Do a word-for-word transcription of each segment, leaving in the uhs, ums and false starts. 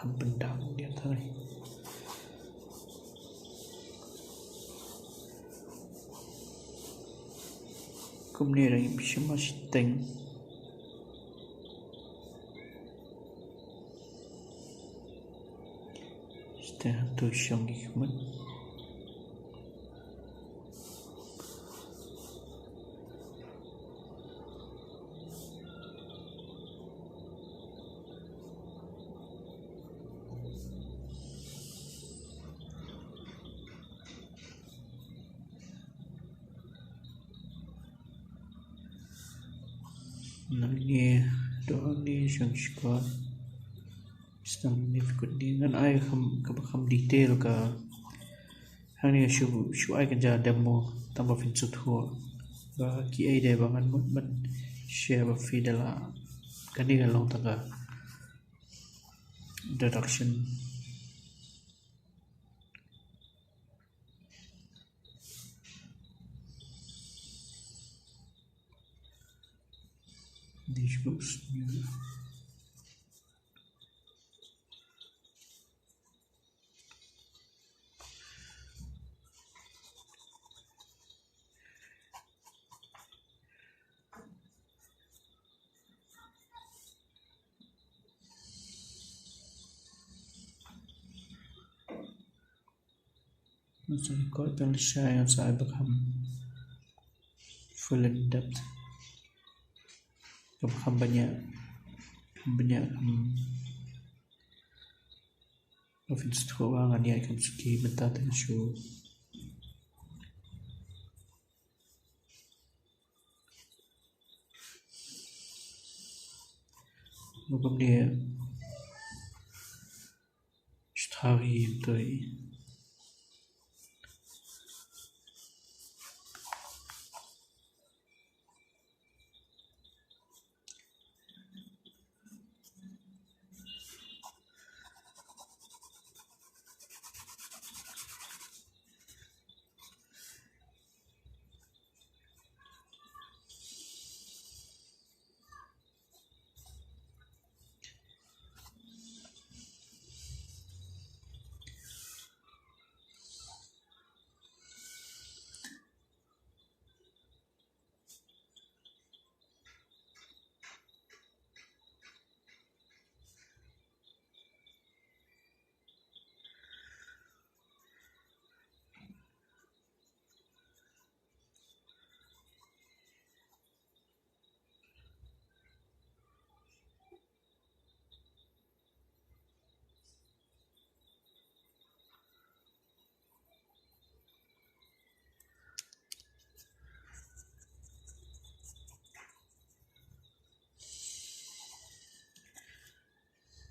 Kam pyndap ïa tharai. Kumne dang ïa phi shim shiteng. Shiteng hangto shong ki khmat. Nangne, to hangne shong shkor. Sdang ne kut ne ngan ai kham, kaba kham detail ka. Hangne shu, shu ai ka ja demo tang ba phin sngewthuh ba ki ei de ba ngan mut ban share bad phi da la. Kane ka long tang ka introduction. These books. Ngan sa record tang lashai, ngan sa ai ba kham full in depth, ba kham bniah, bniah kham. Ba phin sngewthuh ba ngan ïaid kham suki mynta te shu. Ba kumne shu thaw hi hangtei.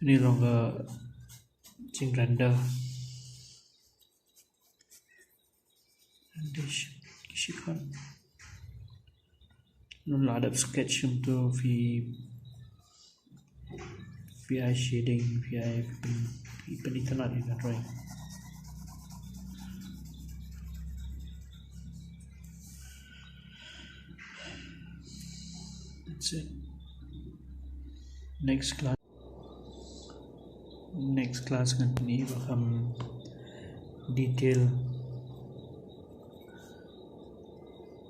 Ni long ka jingrender. Addition, ki shikhan. Nun la dep sketch kumto phi, phi ai shading, phi ai pyn, phi pynitynnad ïa ka drawing. That's it. Next class. Next class ngan pyni ba kham detail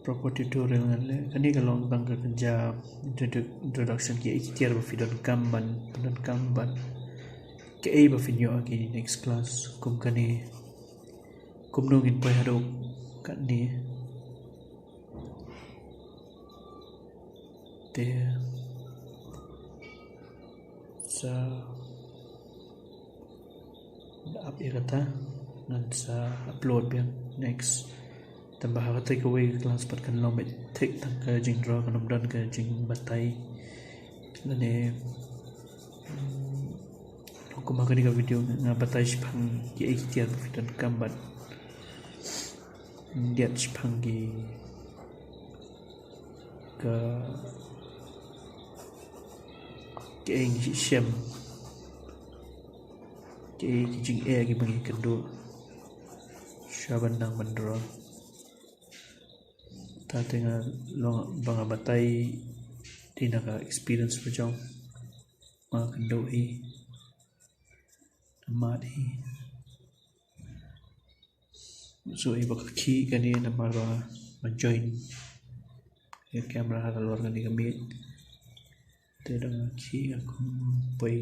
proper tutorial ngan leh. Kane ka long tang ka kynja introdu-, introduction, kiei ki tiar ba phi donkam ban, phi donkam ban, kiei ba phin ïoh ha ki next class kum kane. Kumno ngin poi haduh katne. Te sa ap ïa kata, ngan sa upload biang next. Tangba ha kata kawei ka class pat kan long beit thik tang ka jingdraw, kan ym don ka jingbatai. Lane, mm, kum ha kane ka video nga batai shaphang kiei ki tiar ba phi donkam bad ngan ïa shaphang ki, ka, kiei ngi shem, kiei ki jingeh kiba ngi kynduh sha ban nang ban draw. Te nga long ba nga batai dei na ka experience ba jong nga kynduh hi. Mad hi. So i ba ka khih kane namar ba nga join ïa ka camera halor kane ka mic. Te da nga khih nga kum poi